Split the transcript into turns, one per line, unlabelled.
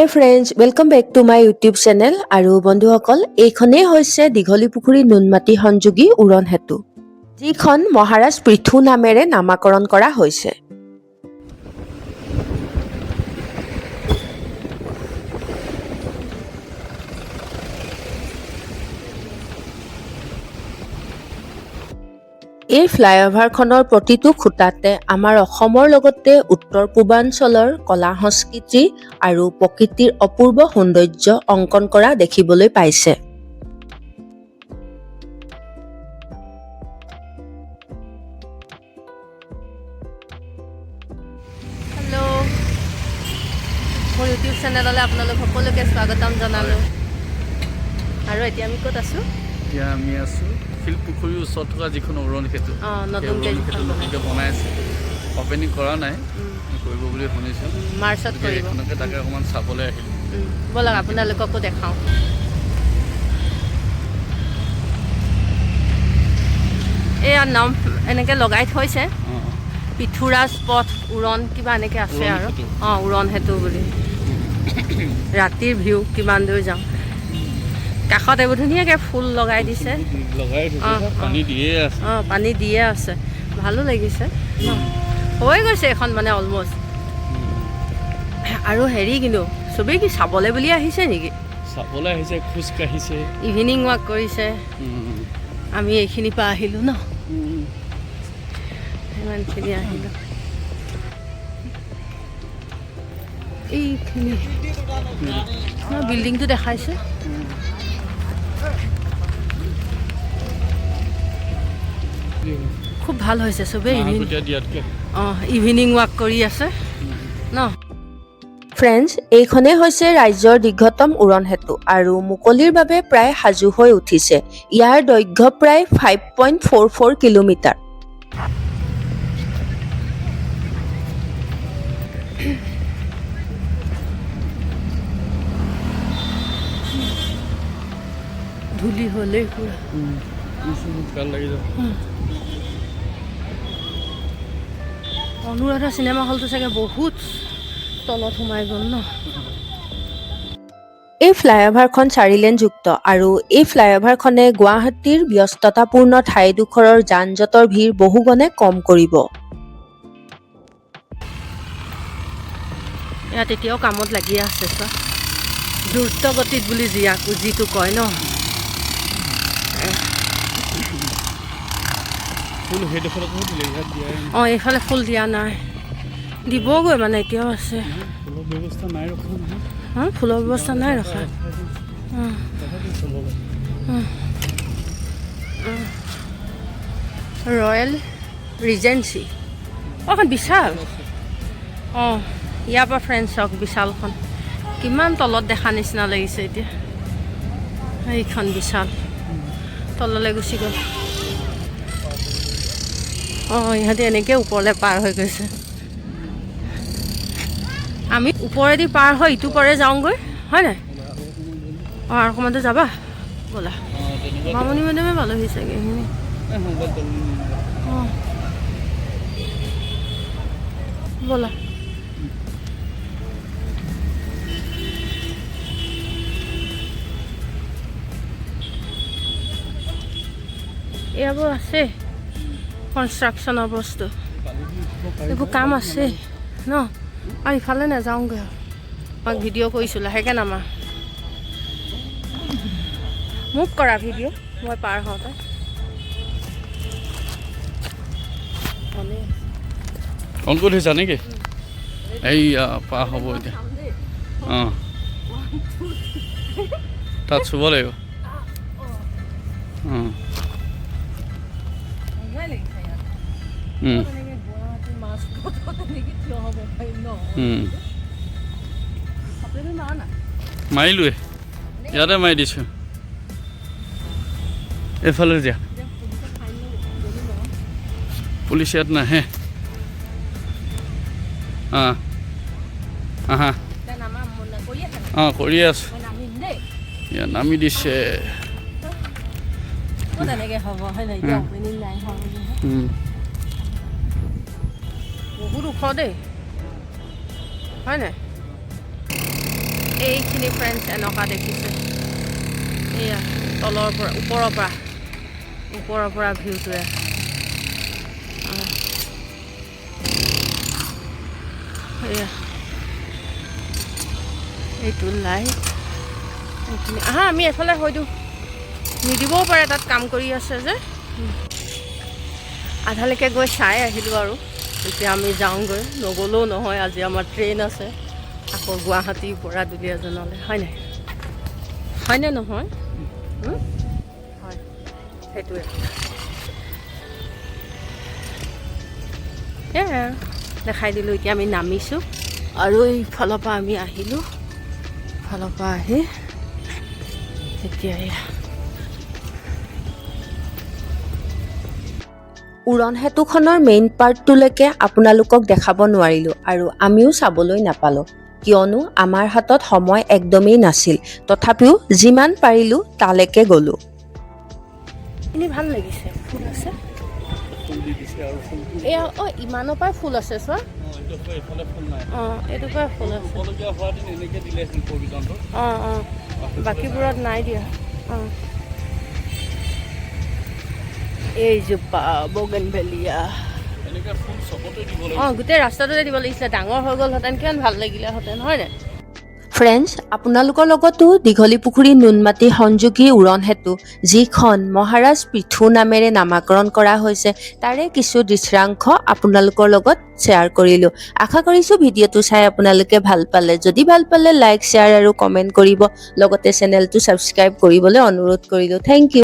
Hey friends, welcome back to my YouTube channel. আৰু বন্ধুসকল, এইখনেই হৈছে দীঘলীপুখুৰী নুনমাটি সংযোগী উৰণ সেতু, যিখন মহাৰাজ পৃথু নামেৰে নামাকৰণ কৰা হৈছে। এই ফ্লাইঅভাৰখনৰ প্ৰতিটো খুঁটাতে আমাৰ অসমৰ লগতে উত্তৰ পূৰ্বাঞ্চলৰ কলা সংস্কৃতি আৰু প্ৰকৃতিৰ অপূৰ্ব সৌন্দৰ্য অংকন কৰা দেখিবলৈ পাইছে।
হেল্ল', মোৰ ইউটিউব চেনেললৈ আপোনালোক সকলোকে স্বাগতম জনালোঁ। আৰু এতিয়া আমি ক'ত আছোঁ?
এতিয়া আমি আছোঁ শিলপুখুৰীৰ ওচৰত থকা যিখন উৰণ সেতু। সেই
নতুনকৈ
উৰণ
যিখন
সেতু নতুনকৈ বনাই আছে, অপেনিং কৰা নাই, কৰিব বুলি শুনিছোঁ।
মাৰ্চত
গতিকে
কৰিব।
এইখনকে তাকে অকণমান চাবলৈ আহিলোঁ।
ব'লক, আপোনালোককো দেখাওঁ। এয়া নাম এনেকৈ লগাই থৈছে, পৃথুৰাজ পথ উৰণ কিবা এনেকৈ আছে।
উৰণ
আৰু
সেতু।
উৰণ সেতু বুলি। ৰাতিৰ ভিউ, কিমান দূৰ যাওঁ। কাষত এইবোৰ ধুনীয়াকৈ ফুল লগাই দিছে।
লগাই থৈছে। পানী দিয়ে আছে।
পানী দিয়ে আছে, ভালো লাগিছে ন? হৈ গৈছে এখন মানে অলমষ্ট। আৰু হেৰি, কিন্তু চবেই কি চাবলৈ বুলি আহিছে নেকি?
চাবলৈ আহিছে, খোজ কাঢ়িছে।
ইভিনিং ৱাক কৰিছে। আমি এইখিনিৰ পৰা আহিলোঁ ন? ইমানখিনি আহিলোঁ। এইখিনি ন বিল্ডিংটো দেখাইছে। খুব ভাল হৈছে, চবেই ইভিনিং
নাহৰকটীয়া দিয়াতকৈ।
ইভিনিং ৱাক কৰি আছে ন?
ফ্ৰেণ্ডছ, এইখনেই হৈছে ৰাজ্যৰ দীৰ্ঘতম উৰণ সেতু আৰু মুকলিৰ বাবে প্ৰায় সাজু হৈ উঠিছে। ইয়াৰ দৈৰ্ঘ্য প্ৰায় 5.44 কিলোমিটাৰ।
ধূলি হ'লেই পুৰা।
ভাল লাগি যাব।
অনুৰাধা চিনেমা হলটো চাগে বহুত তলত সোমাই গ'ল ন?
এই ফ্লাইঅভাৰখন চাৰিলেনযুক্ত আৰু এই ফ্লাইঅভাৰখনে গুৱাহাটীৰ ব্যস্ততাপূৰ্ণ ঠাইডোখৰৰ যান জঁটৰ ভিৰ বহুগুণে কম কৰিব।
ইয়াত এতিয়াও কামত লাগি আছে চোৱা, দ্ৰুত গতিত বুলি যিটো কয় ন।
ফুল সেইডোখৰতো দিলে, ইয়াত দিয়াই নাই।
এইফালে ফুল দিয়া নাই, দিবগৈ মানে এতিয়াও আছে।
ফুলৰ ব্যৱস্থা নাই ৰখা নহয়।
হা, ফুলৰ ব্যৱস্থা নাই ৰখা।
তথাপি চব লাগে।
ৰয়েল ৰিজেঞ্চি, এখন বিশাল। ইয়াৰ পৰা ফ্ৰেণ্ডছ চাওক, বিশালখন কিমান তলত দেখা নিচিনা লাগিছে এতিয়া। এইখন বিশাল তললৈ গুচি গ'ল। ইহঁতি এনেকৈ ওপৰলৈ পাৰ হৈ গৈছে। আমি ওপৰেদি পাৰ হৈ ইটো পাৰে যাওঁগৈ, হয় নাই? আৰু অকণমানতো যাবা, ব'লা।
তেনেকুৱা।
মামনি মেডামে পালোহি চাগে এইখিনি।
এই সংবাদ দল।
ব'লা। এইবোৰ আছে কনষ্ট্ৰাকশ্যনৰ বস্তু, এইবোৰ কাম আছে ন? আৰু ইফালে নাযাওঁগৈ। আৰু আমাক ভিডিঅ' কৰিছোঁ, লাহেকৈ নামা। মোক কৰা ভিডিঅ' মই পাৰ হওঁতে।
অন কৰি থৈছা নেকি? এইয়া পাৰ হ'ব এতিয়া। তাত চুব লাগিব। মাৰিলোৱে, ইয়াতে মাৰি দিছোঁ। এইফালে দিয়া, পুলিচ ইয়াত নাহে। আহা। কৰিয়ে আছোঁ। ইয়াত নামি দিছে।
তেনেকৈ হ'ব হয় নাই? এতিয়া অপেনিং নাই হোৱা বুলিহে। বহুত ওখ দেই, হয় নাই? এইখিনি ফ্ৰেণ্ডছ, এনেকুৱা দেখিছে। এয়া তলৰ পৰা, ওপৰৰ পৰা ভিউটোৱে। এয়া এইটো লাইট এইখিনি। আহা, আমি এফালে হৈ দিওঁ। নিদিবও পাৰে, তাত কাম কৰি আছে যে। আধালৈকে গৈ চাই আহিলোঁ আৰু এতিয়া আমি যাওঁগৈ। নগ'লেও নহয়, আজি আমাৰ ট্ৰেইন আছে আকৌ গুৱাহাটীৰ পৰা দুলীয়াজানলৈ, হয় নাই? হয়নে নহয়? হয়, সেইটোৱে। সেয়াই আৰু দেখাই দিলোঁ। এতিয়া আমি নামিছোঁ আৰু এইফালৰ পৰা আমি আহিলোঁ। ফালৰ পৰা আহি এতিয়া এয়া।
উৰণ সেতুখনৰ মেইন পাৰ্টটোলৈকে আপোনালোকক দেখাব নোৱাৰিলোঁ আৰু আমিও চাবলৈ নাপালোঁ, কিয়নো আমাৰ হাতত সময় একদমেই নাছিল। তথাপিও যিমান পাৰিলোঁ তালৈকে গ'লোঁ।
এনেই ভাল লাগিছে, ফুল আছে।
ফুল দি দিছে আৰু ফুলটো।
এয়া অঁ, ইমানৰ পৰাই ফুল আছে, চোৱা।
অঁ, এইটো এইফালে ফুল নাই।
অঁ, এইটো পৰাই ফুল আছে।
হ'বলগীয়া হোৱা দিন এনেকৈ দিলেহেঁতেন প্ৰভিজনটো।
অঁ, বাকীবোৰত নাই দিয়া। অঁ, এইজোপা বগেনভেলিয়া।
এনেকৈ ফুল চবতে দিব লাগিব।
অঁ, গোটেই ৰাস্তাটোতে দিব লাগিছিলে। ডাঙৰ হৈ গ'লহেঁতেন, কিমান ভাল লাগিলেহেঁতেন, হয় নাই?
ফ্ৰেণ্ডছ, আপোনালোকৰ লগতো দীঘলীপুখুৰী নুনমাটি সংযোগী উৰণ সেতু, যিখন মহাৰাজ পৃথু নামেৰে নামাকৰণ কৰা হৈছে, তাৰে কিছু দৃশ্যাংশ আপোনালোকৰ লগত শ্বেয়াৰ কৰিলোঁ। আশা কৰিছোঁ ভিডিঅ'টো চাই আপোনালোকে ভাল পালে। যদি ভাল পালে, লাইক, শ্বেয়াৰ আৰু কমেণ্ট কৰিব। লগতে চেনেলটো ছাবস্ক্ৰাইব কৰিবলৈ অনুৰোধ কৰিলোঁ। Thank U.